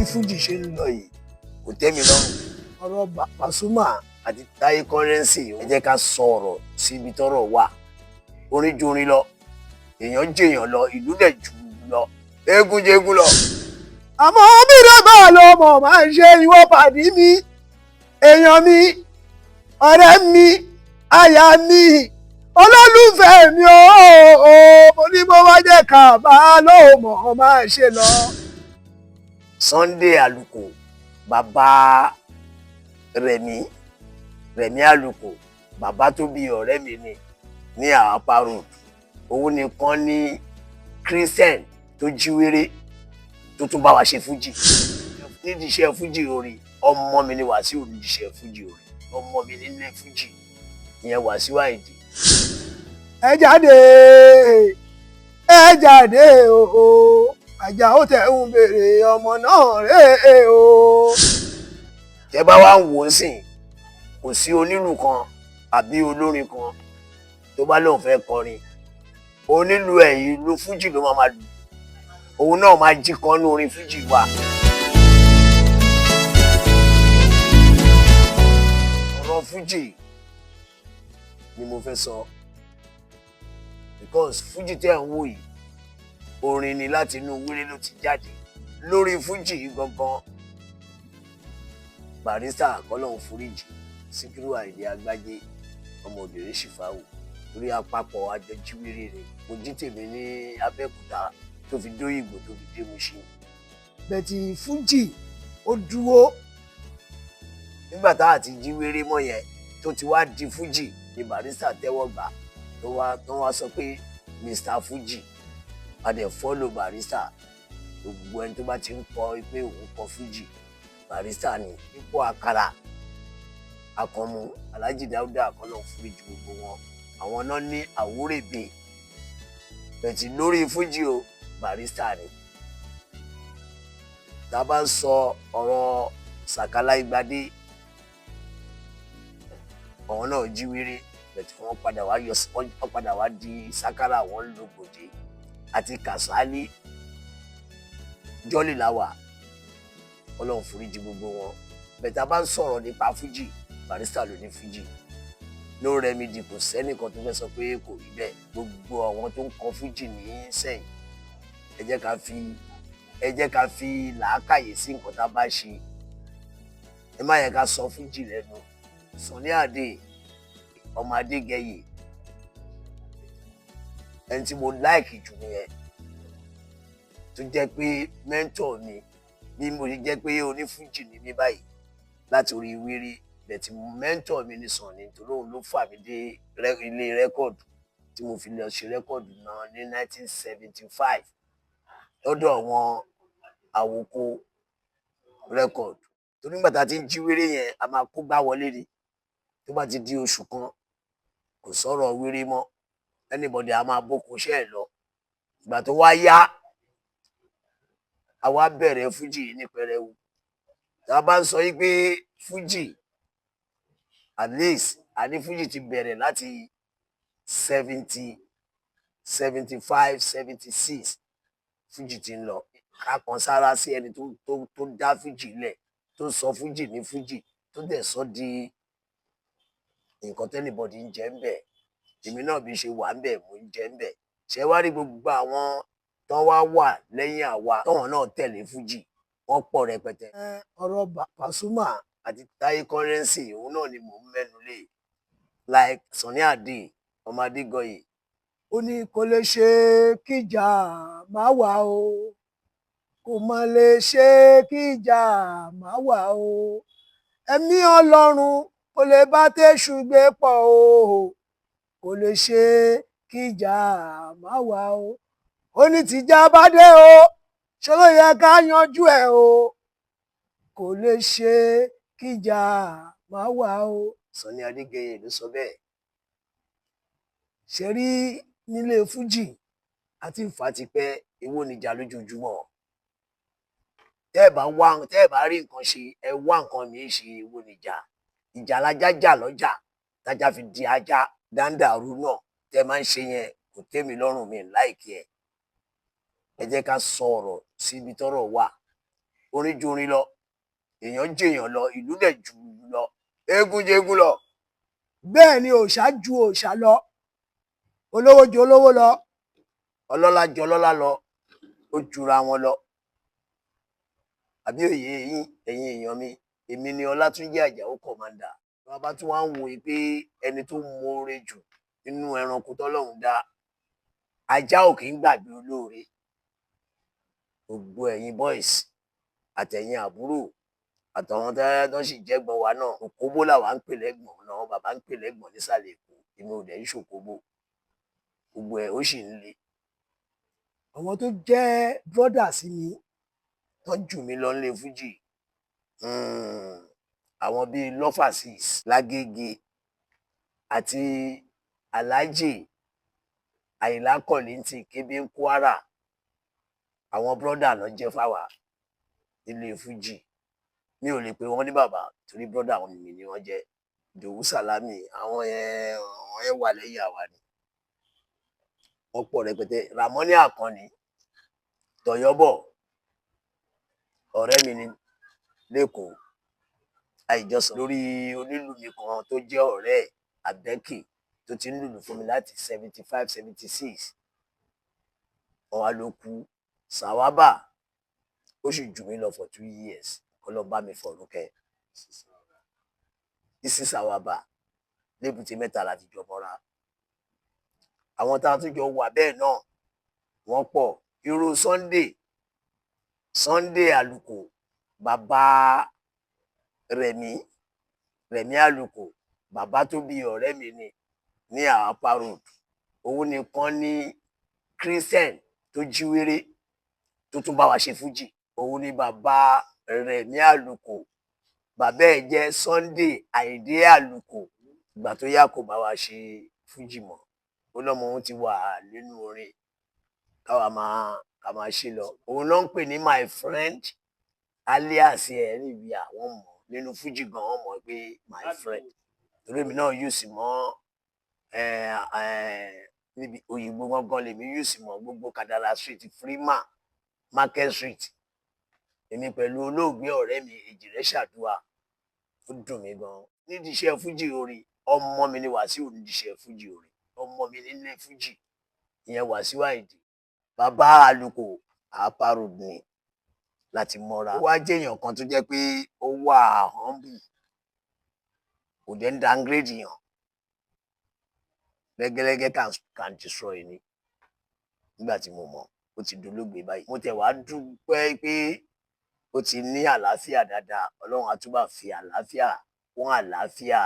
Fújì ṣe ń lọ yìí kò tẹ́ mi lọ́rùn. Ọ̀rọ̀ Pasuma àti Táyé Currency, ẹ jẹ́ ká sọ ọ̀rọ̀ síbi tọ́rọ̀ wà. Orin ju orin lọ, èèyàn jèèyàn lọ, ìlú dẹ̀ jù lọ, eégún jẹ́gún lọ. Àmọ́ bí rẹ́bà ló mọ̀ máa ń ṣe, ìwọ pàdí mi, èèyàn mi, ọ̀rẹ́ mi, aya mi, olólùfẹ́ mi ooo, mo ní bó bá jẹ́ ká bá ló mọ̀ máa ṣe lọ. Sunday Aluko, bàbá Rẹ̀mí, Rẹ̀mí Aluko, bàbá tó bí ọ̀rẹ́ mi ni ní Àpá Road. Òun nìkan ní Christian tó jíwèrè tó tún bá wa ṣe fújì nídìí iṣẹ́ fújì orin. Ọmọ mi ni Wàsíù nídìí iṣẹ́ fújì orin, ọmọ mi nílé fújì ìyẹn Wàsíù Àyìndé. Ẹ jáde, ẹ jáde o, àjà ó tẹ̀ ń béèrè ọmọ náà rèé o. Tẹ bá wá ń wò ó sìn, kò sí onílù kan àbí olórin kan tó bá lóun fẹ́ kọrin, onílù ẹ̀ ìlú fújì ló máa lù, òun náà máa jí kan ní orin fújì wa. Ọ̀rọ̀ fújì ni mo fẹ́ sọ, because fújì tẹ́ ẹ̀ ń wò yìí, orin ni, láti inú wílé ló ti jáde. Lórí fújì yìí gangan, Barrister, kọ́lọ́hún foríjì, Síkírù Àyìndé Àgbájé, ọmọ òdèrè Ṣìfàwò, torí àpapọ̀ àjọ jíwèrè rẹ̀. Mo jí tèmi ní Abẹ́òkúta tó fi dóyìnbó tó fi dé Mùṣín. But fújì ó dúró nígbà tá àti jíwèrè mọ́ yẹn tó ti wá di fújì ni Barrister tẹ́wọ́ gbà, tó wá sọ pé Mr Fuji. A dẹ̀ follow Barrister. Gbogbo ẹni tó bá ti ń kọ pé òun kọ fújì, Barrister ni. Ipò àkàrà Àkànmú, Alhaji Dáúdà, kọ́lọ̀ foríjì gbogbo wọn, àwọn náà ní àwúrèbe. But lórí fújì o, Barrister ni. Tá a bá ń sọ ọ̀rọ̀ Sàkálà Ìgbàdé, àwọn náà jí wéré, but wọ́n padà wá yọ, wọ́n padà wá di sákárà, wọ́n ń lo gòjé àti Kàsálí jọ́lì láwà. Ọlọ́run foríjì gbogbo wọn. But tá a bá ń sọ̀rọ̀ nípa fújì, Barrister ló ní fújì, no remedy. Kò sẹ́nìkan tó fẹ́ sọ pé kò rí bẹ́ẹ̀. Gbogbo àwọn tó ń kọ fújì ní sẹ́yìn, ẹ jẹ́ ká fi làákàyè sí nǹkan tá a bá ṣe. Ẹ má yẹ ká sọ fújì lẹ́nu. Sunny Adé, ọmọ Adégẹyè, ẹni tí mo like jù nìyẹn, tó jẹ́ pé mentor mi. Bí mo ṣe jẹ́ pé onífújì ni mí báyìí láti orí wéré, but mentor mi ní Sunny, nítorí òun ló fà mí dé ilé record tí mo fi lọ ṣe record náà ní 1975 lọ́dọ̀ àwọn Àwòkọ Record. Torí nígbà tá a ti ń jí wéré yẹn, a máa kó gbá wọlé ni. Tó bá ti di oṣù kan, kò sọ̀rọ̀ wéré mọ́, anybody a máa bóko iṣẹ́ ẹ̀ lọ. Ìgbà tó wá yá, a wá bẹ̀rẹ̀ fújì ní pẹrẹwu. Tá a bá ń sọ yí pé fújì, at least àní fújì ti bẹ̀rẹ̀ láti 70, 75, 76, fújì ti ń lọ. Ká kan sára sí ẹni tó dá fújì lẹ̀, tó sọ fújì ní fújì, tó dẹ̀ sọ di nǹkan tí anybody ń jẹ ń bẹ̀. Èmi náà bí ṣe wà ń bẹ̀, mò ń jẹ ń bẹ̀. Ṣé wá rí gbogbo àwọn tán wá wà lẹ́yìn àwa, tọ́wọ́n náà tẹ̀lé fújì, wọ́n pọ̀ rẹpẹtẹ. Ọ̀rọ̀ Pasuma àti Táyé Currency, òun náà ni mò ń mẹ́nu lé, like Sunny Adé, ọmọ Adégọyè. Ó ní kò lè ṣe kíjà má wà o, kò mọ̀ lè ṣe kíjà má wà o, ẹ̀mí Ọlọ́run kò lè bá tẹ̀sù gbé pọ̀ o, kò lè ṣe kíjà má wà o. Ó ní tìjà bá dé o, ṣé ló yẹ ká yanjú ẹ̀ o, kò lè ṣe kíjà má wà o. Sunny Adégẹyè ló sọ bẹ́ẹ̀. Ṣe rí nílé fújì àti ìfà ti pẹ́, èwo níjà lójoojúmọ́? Tẹ́ ẹ̀ bá wá, tẹ́ ẹ̀ bá rí nǹkan ṣe, ẹ wá nǹkan míì ṣe. Èwo níjà? Ìjà lajá jà lọ́jà tájá fi di ajá. Dáńdàrú náà tẹ́ máa ń ṣe yẹn kò tẹ́ mi lọ́rùn, mi like ẹ̀. Ẹ jẹ́ ká sọ ọ̀rọ̀ síbi tọ́rọ̀ wà. Orin ju orin lọ, èèyàn jèèyàn lọ, ìlú dẹ̀ ju ìlú lọ, eégún jégún lọ. Bẹ́ẹ̀ ni, òòṣà ju òòṣà lọ, olówó ju olówó lọ. Ọlọ́lá ju ọlọ́lá lọ, ó jura wọn lọ. Àbí òye yín, ẹ̀yin èèyàn mi? Èmi ni Ọlátúnjí Àjàó Commander. Wọn bá tún wá ń wo pé ẹni tó mọ̀ọ́re jù nínú ẹranko tọ́lọ́run dá, ajá ò kì í gbàgbé olóore. Gbogbo ẹ̀yin boys àtẹ̀yin àbúrò àtàwọn tó sì jẹ́gbọ́n wa náà, òkóbó làwa ń pè lẹ́gbọ̀n náà, bàbá ń pè lẹ́gbọ̀n nísàlẹ̀ Èkó. Èmi ò dẹ̀ ń ṣòkóbó, gbogbo ẹ̀ ó sì ń le. Àwọn tó jẹ́ brother sí mi tó jù mí lọ nílé fújì, àwọn bíi Lọ́fàsís Lágége àti Alhaji Àyìnlá Kollington Kébé ń Kwara, àwọn brother ló jẹ́ fáwa nílé fújì. Mi ò lè pè wọ́n ní bàbá torí brother mi ni wọ́n jẹ́. Ìdòwú Sàlámì, àwọn yẹn wà lẹ́yìn àwa ni, wọ́n pọ̀ rẹpẹtẹ. Ràmọ́ní Àkànní Tọ̀yọ́bọ̀, ọ̀rẹ́ mi ni lẹ́kọ̀ọ́. Àìjọsọ lórí onílù mi kan tó jẹ́ ọ̀rẹ́ ẹ̀, Àbẹ́kì, tó ti ń lùlù fún mi láti 75, 76, wọn wá ló kú. Sàwábà, ó sì jù mí lọ for 2 years, kó lọ bá mi fọ̀rún kẹ́ isi. Sàwábà lébùté mẹ́ta láti jọ mọ́ra. Àwọn tá a tún jọ wà bẹ́ẹ̀ náà, wọ́n pọ̀. Irú Sunday, Sunday Àlùkò, bàbá Rẹ̀mí, Rẹ̀mí Àlùkò, bàbá tó bí ọ̀rẹ́ mi ni ní Àpá Road. Òun nìkan ní Christian tó jíwèrè tó tún bá wa ṣe fújì. Òun ni bàbá Rẹ̀mí Àlùkò. Bàbá ẹ̀ jẹ́ Sunday Àyìndé Àlùkò. Ìgbà tó yá, kò bá wa ṣe fújì mọ́. Ó lọ́mọ òun ti wà nínú orin, káwa máa ká máa ṣe lọ. Òun ló ń pè ní my friend, alias ẹ̀ níbi àwọn mọ̀ nínú fújì gan, wọ́n mọ̀ pé my friend, torí èmi náà yóò sì mọ́ níbi òyìnbó gangan lèmi yóò sì mọ́ gbogbo Kadara Street, Freeman, Market Street, èmi pẹ̀lú olóògbé ọ̀rẹ́ mi Èjìrẹ́ Ṣàdúà. Ó dùn mí gan nídìí iṣẹ́ fújì orin. Ọmọ mi ni Wàsíù nídìí iṣẹ́ fújì orin, ọmọ mi nílé fújì, ìyẹn Wàsíù Àyìndé. Bàbá Àlùkò, Àpá Road ni láti mọ́ra. Ó wá jẹ́ èèyàn kan tó jẹ́ pé ó wà humble, kò dẹ̀ ń downgrade yàn. Lẹ́gẹ́lẹ́gẹ́ can destroy ni. Nígbà tí mo mọ̀ ó ti dolóògbé báyìí, mo tẹ̀ wá dúpẹ́ pé ó ti ní àlàáfíà dáadáa. Ọlọ́run á túbọ̀ fi àlàáfíà kún àlàáfíà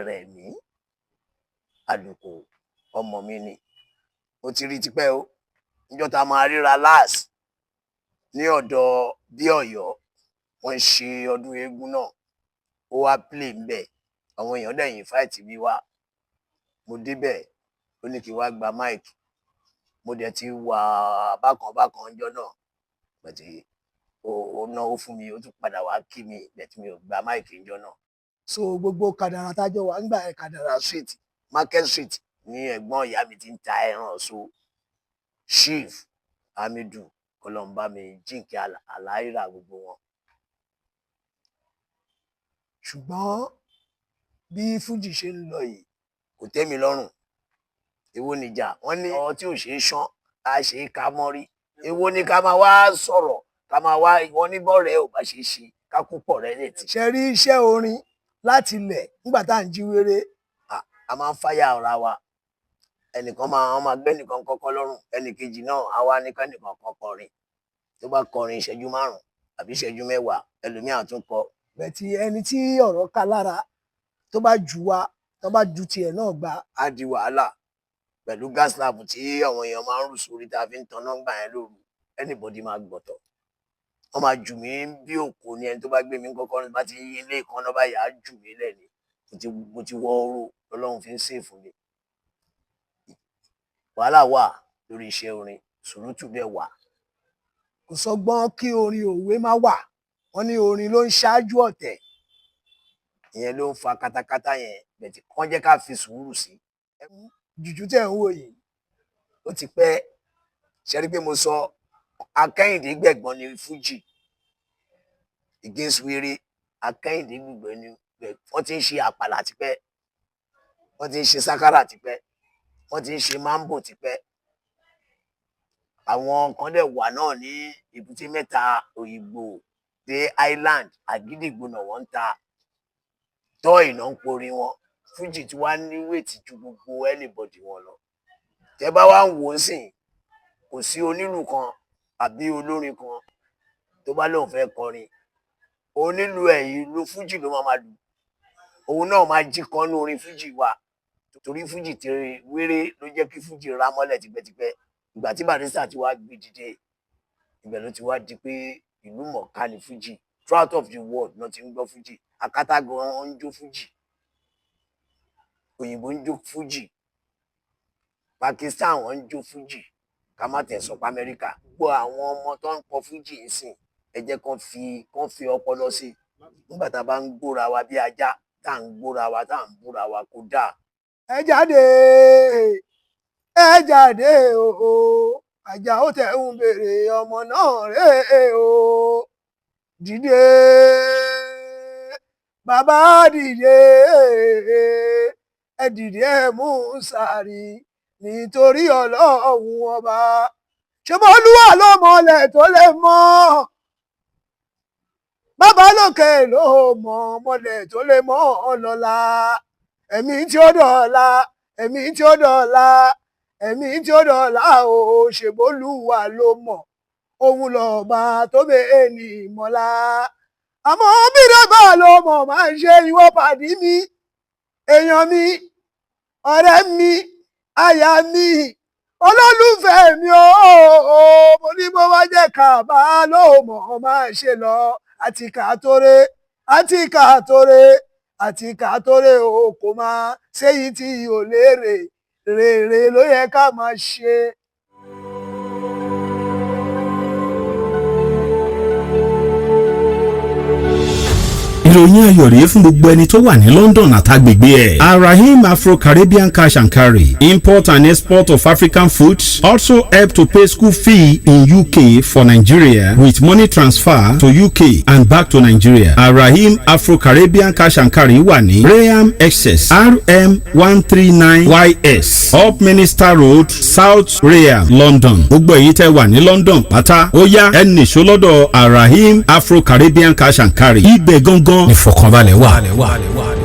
rẹ̀ mí. Àlùkò ọmọ mi ni, mo ti rí tipẹ́ o. Níjọ́ tá a máa ríra last ní ọ̀dọ̀ bí Ọ̀yọ́, wọ́n ń ṣe ọdún eégún náà, ó wá play ńbẹ̀. Àwọn èèyàn dẹ̀ invite mi wá. Mo débẹ̀, ó ní kí n wá gba mic. Mo dẹ̀ ti wà bákan bákan ọjọ́ náà bẹ̀tì. Ó náwó fún mi, ó tún padà wá kí mi bẹ̀tì. Mi ò gba mic ńjọ́ náà. So gbogbo Kàdàrà tájọ wà ńgbà yẹn. Kàdàrà Street, Market Street ní ẹ̀gbọ́n ìyá mi ti ń ta ẹran ọ̀ṣọ́, Chief Hamidu, kọlọ́mbà mi jíǹkì àláìra gbogbo wọn. Ṣùgbọ́n bí fújì ṣe ń lọ yìí, kò tẹ́ mi lọ́rùn. Èwo nìjà? Wọ́n ní ọ̀rọ̀ tí ò ṣeé ṣán á ṣe é ká mọ́rí. Èwo ni ká máa wá sọ̀rọ̀, ká máa wá wọ́n ní bọ́ọ̀rẹ́ ò bá ṣe é ṣe, ká kú pọ̀ rẹ́ létí. Ṣe rí iṣẹ́ orin láti ilẹ̀ nígbà tá à ń jí wéré, a máa ń fáyà ara wa. Ẹnìkan máa wọ́n máa gbé ẹnìkan kọ́kọ́ lọ́rùn, ẹnìkejì náà á wá ní kẹ́nìkan kan kọrin. Tó bá kọrin ìṣẹ́jú 5 àbí ìṣẹ́jú 10, ẹlòmíà tún kọ. Bẹ̀tì ẹni tí ọ̀rọ̀ ká lára tó bá jù wá, tó bá ju tiẹ̀ náà gbà, á di wàhálà pẹ̀lú gas lamp tí àwọn èèyàn máa ń rù sórí tá a fi ń taná gbà yẹn lóru. Anybody máa gbọ̀tọ̀, wọ́n máa jù mí bí òkú ni. Ẹni tó bá gbé mi kọ́kọ́ bá ti yí ilé kan náà báyìí, á jù mí lẹ̀ ni. Mo ti wọ oró lọ́lọ́run fi ń sèfù mi. Wàhálà wà lórí iṣẹ́ orin, sùúrùtù dẹ̀ wà. Kò sọgbọ́n kí orin òwe má wà. Wọ́n ní orin ló ń ṣáájú ọ̀tẹ̀. Ìyẹn ló ń fa katakata yẹn bẹ̀tì kán jẹ́ ká fi sùúrù sí. Jùjú tẹ̀ ń wò yìí, ó ti pẹ́. Ṣe rí pé mo sọ akẹ́yìndé gbẹ̀gbọ́n ní fújì. Against Wéré, Akẹ́hìndé gbùgbẹ́ ni. Wọ́n ti ń ṣe àpàlà tipẹ́, wọ́n ti ń ṣe sákárà tipẹ́, wọ́n ti ń ṣe mambo tipẹ́. Àwọn kan dẹ̀ wà náà ní Èbúté Mẹ́ta, Òyìnbó dé Island, àgídìgbò náà wọ́n ń ta tọ́ ìná ń porin wọn. Fújì tí wàá ní weight ju gbogbo anybody wọn lọ. Tẹ bá wá ń wò ó sìn, kò sí onílù kan àbí olórin kan tó bá lóun fẹ́ kọrin, onílù ẹ̀, ìlú fújì ló máa lù. Òun náà máa jí kan ní orin fújì wa, torí fújì ti Wéré ló jẹ́ kí fújì rá mọ́lẹ̀ tipẹ́tipẹ́. Ìgbà tí Barrister ti wá gbé dìde, ibẹ̀ ló ti wá di pé ìlú mọ̀ọ́ká ni fújì. Throughout of the world náà ti ń gbọ́ fújì. Akátá gan ń jó fújì, òyìnbó ń jó fújì, Pakistan wọ́n ń jó fújì, ká má tẹ̀ sọ pé Amẹ́ríkà. Gbọ́ àwọn ọmọ tó ń kọ fújì ń sìn, ẹ jẹ́ kán fi ọpọlọ sí i. Nígbà tá a bá ń gbóra wa bí ajá, tá à ń gbóra wa, tá à ń búra wa, kó dáa. Ẹ jáde, ẹ jáde o, àjà ó tẹ̀ ń béèrè ọmọ náà rèé o. Dìde, bàbá, dìde, ẹ dìde, ẹ mú sàárì nítorí Ọlọ́run Ọba. Ṣé Olúwa ló mọlẹ̀ tó lè mọ́? Bàbá lókè ló mọ̀ mọ́lẹ̀ tó lè mọ́ ọlọ́lá. Ẹ̀mí tí ó dọ̀la, ẹ̀mí tí ó dọ̀la, ẹ̀mí tí ó dọ̀la o, ṣèbólúwa ló mọ̀, òun lọ́ba tó bẹ́ẹ̀ ní ìmọ̀lá. Àmọ́ bí dọ́gba ló mọ̀ máa ń ṣe. Ìwọ pàdí mi, èèyàn mi, ọ̀rẹ́ mi, aya mi, olólùfẹ́ mi o, mo ní bó bá jẹ́ kàbá ló mọ̀ máa ṣe lọ, àti kàtóre, àti kàtóre, àti kàtóre o, kò máa ṣéyí tí ò léèrè rèrè ló yẹ ká máa ṣe. Ìròyìn ayọ̀ rèé fún gbogbo ẹni tó wà ní London àtàgbègbè ẹ̀. Arahim Afro-Caribbean Cash and Carry, import and export of African foods, also help to pay school fee in UK for Nigeria with money transfer to UK and back to Nigeria. Arahim Afro-Caribbean Cash and Carry wà ní Rainham, Essex, RM 139 YS, Upminster Road, South Rainham, London. Gbogbo èyí tẹ́ wà ní London pátá, ó yá, ẹ nìṣó lọ́dọ̀ Arahim Afro-Caribbean Cash and Carry. Ibẹ̀ gangan ìfọ̀kànbalẹ̀ wà.